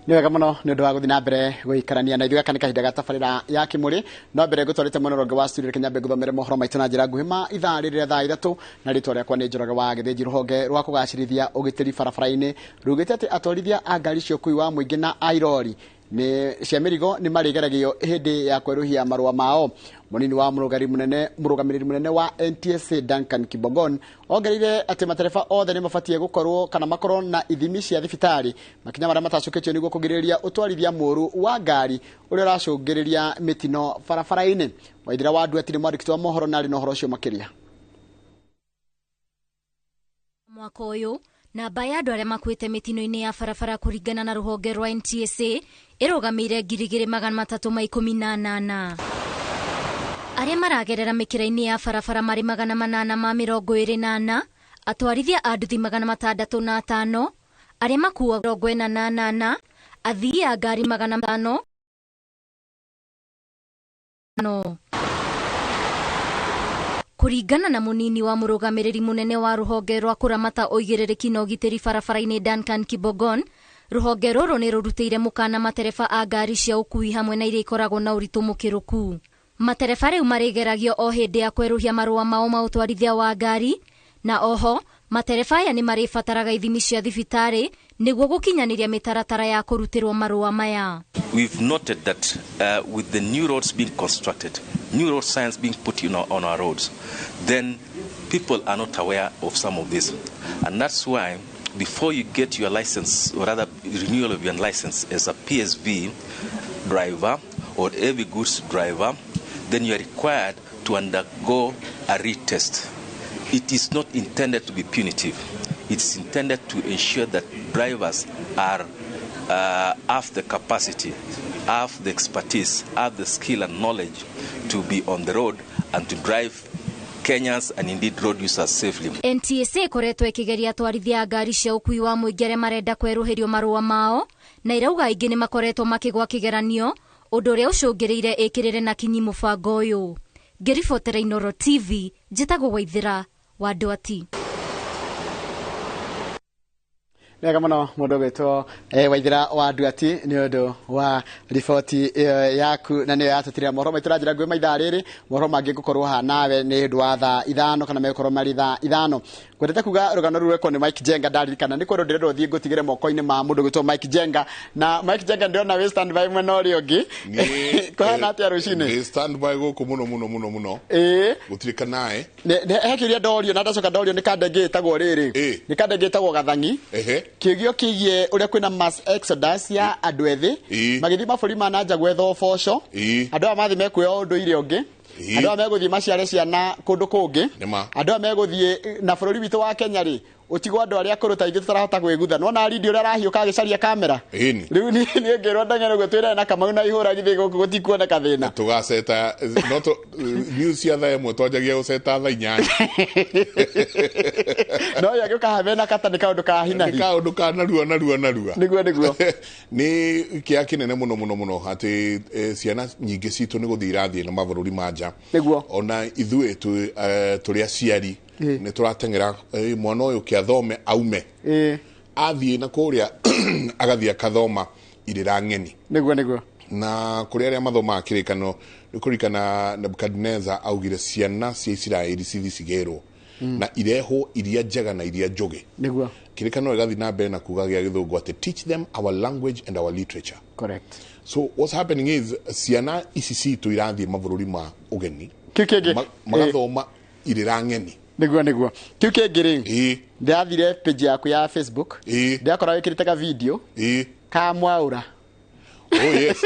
Nĩ wega mũno nĩ ũndũ wa gũthiĩ na mbere gũikarania na ithuĩ. Gaka nĩ kahinda ga tabarĩra ya Kĩmũrĩ. No mbere ngũtwarĩte mwena ũrĩa ũngĩ wa studio, reke nyambe ngũthomere mohoro maitũ na njĩra nguhĩ ma ithaa rĩrĩ rĩa thaa 3, na rĩtwa rĩakwa nĩ Njoroge wa Gĩthĩnji. Rũhonge rwa kũgacĩrithia ũgitĩri barabara-inĩ rugĩte atĩ atwarithia a ngari cia ũkui wa mũingĩ na a irori nĩ cia mĩrigo nĩ marĩgeragio hĩndĩ ya kwerũhia marũa mao. Mũnini wa mũrũgamĩrĩri mũnene wa NTSA Duncan Kibogon ongereire atĩ matereba othe nĩ mabatiĩ gũkorwo kana makorwo na ithimi cia thibitarĩ, makinya marĩa matacũkĩtio nĩguo kũgirĩrĩria ũtwarithia mũũru wa ngari ũrĩa ũracũngĩrĩria mĩtino barabara-inĩ. Waithira wa Nduati nĩ mwandĩki wa mohoro na arĩ na ũhoro ũcio makĩria. Mwaka ũyũ namba ya andũ arĩa makuĩte mĩtino-inĩ ya barabara kũringana na rũhonge rwa NTSA ĩrũgamĩire 2318. Arĩa maragerera mĩkĩra-inĩ ya barabara marĩ 824, atwarithia a nduthi 605, arĩa makuaga 48, athii a ngari 500. Kũringana na mũnini wa mũrũgamĩrĩri mũnene wa rũhonge rwa kũramata ũigĩrĩrĩki na ũgitĩri barabara-inĩ Duncan Kibogon, rũhonge rũrũ nĩ rũrutĩire mũkana matereba a ngari cia ũkui hamwe na iria ikoragwo na ũritũ mũkĩrũku. Matereba rĩu marĩgeragio o hĩndĩ ya kwerũhia marũa mao ma ũtwarithia wa ngari, na oho matereba aya nĩ marĩbataraga ithimi cia thibitarĩ nĩguo gũkinyanĩria mĩtaratara ya kũrutĩrwo marũa maya. We've noted that with the new roads being constructed, new road signs being put on our roads, then people are not aware of some of this. And that's why before you get your license, or rather renewal of your license as a PSV driver or heavy goods driver, then you are required to undergo a retest. It is not intended to be punitive. It's intended to ensure that drivers are have the capacity, have the expertise, have the skill and knowledge to be on the road and to drive Kenyans and indeed road users safely. NTSA ĩkoretwo ĩkĩgeria atwarithia a ngari cia ũkui wa mũingĩ arĩa marenda kwerũhĩrio marũa mao, na irauga aingĩ nĩ makoretwo makĩgwa kĩgeranio, ũndũ ũrĩa ũcũngĩrĩire ĩkĩrĩre na kinyi mũbango ũyũ. Ngĩribotera Inooro TV, njĩtagwo Waithĩra wa Ndwati. Wega mũno mũndũ ũgwĩtwo Waithĩra wa Nduati nĩ ũndũ wa riboti ĩyo yaku, na nĩyo yatũtirĩra mohoro maitũ na njĩra nguhĩ ma ithaa rĩrĩ. Mohoro mangĩ ngũkorwo haha nawe nĩ ũndũ wa thaa 5 kana megũkorwo marĩ thaa 5. Ngwendete kuga rũgano rũu rwekwo nĩ Mike Jenga, ndaririkana nĩ kwendwo ndĩrenda ũthiĩ ngũtigĩre moko-inĩ ma mũndũ ũgwĩtwo Mike Jenga. Na Mike Jenga, ndĩrona wĩ stand by mwena ũrĩa ũngĩ. Kũhana atĩa rũcinĩ? Ndĩ stand by gũkũ mũno mũno mũno mũno. Gũtirĩ kanae. He kĩũria ndorio na ndacoka ndorio nĩ kandenge ĩtagwo rĩrĩ. Nĩ kandenge ĩtagwo Gathang'i. Kĩũria kĩgiĩ ũrĩa kwĩna mass exodus ya andũ ethĩ magĩthiĩ mabũrũri ma na nja gwetha ũboco. Andũ aya mathiĩ mekuoya ũndũire ũngĩ. Andũ aya megũthiĩ maciare ciana kũndũ kũngĩ. Andũ aya megũthiĩ na bũrũri witũ wa Kenya rĩ, ũtigwo andũ arĩa akũrũ ta ithuĩ tũtarahota gwĩgutha. Nĩwona Rindi ũrĩa arahiũka agĩcaria kamera? Rĩu niĩ ngĩrwo ndeng'ere ũguo twĩrane na Kamau na ihũra githĩ gũkũ gũtikuoneka thĩna. Tũgaceta, no tũ, news cia thaa 1 twanjagia gũceta thaa 8. No ũyũ agĩũka haha mena kata nĩ kaũndũ ka hinahi. Nĩ kaũndũ ka narua narua narua. Nĩguo, nĩguo. Nĩ kĩeha kĩnene mũno mũno mũno atĩ ciana nyingĩ citũ nĩ gũthiĩ irathiĩ na mabũrũri ma nja. Ona ithuĩ tũrĩ aciari nĩ tũrateng'era, mwana ũyũ kĩathome aume. Athiĩ na kũrĩa agathiĩ akathoma irĩra ng'eni. Nĩguo, nĩguo. Na kũrĩ arĩa mathomaga kĩrĩkano, nĩ kũririkana Nebukadneza augire ciana cia Isiraeli cithi cigĩrwo na irehwo iria njega na iria njũgĩ. Kĩrĩkano gĩgathiĩ na mbere na kuga gĩa gĩthũngũ atĩ teach them our language and our literature. So what's happening is ciana ici citũ irathiĩ mabũrũri ma ũgeni. Kĩu kĩngĩ. Magathoma irĩra ng'eni. Nĩguo, nĩguo. Kĩu kĩngĩ rĩ, ndĩrathire page yaku ya Facebook. Ndĩrakora wĩkĩrĩte ka video ka Mwaũra. Oh, yes.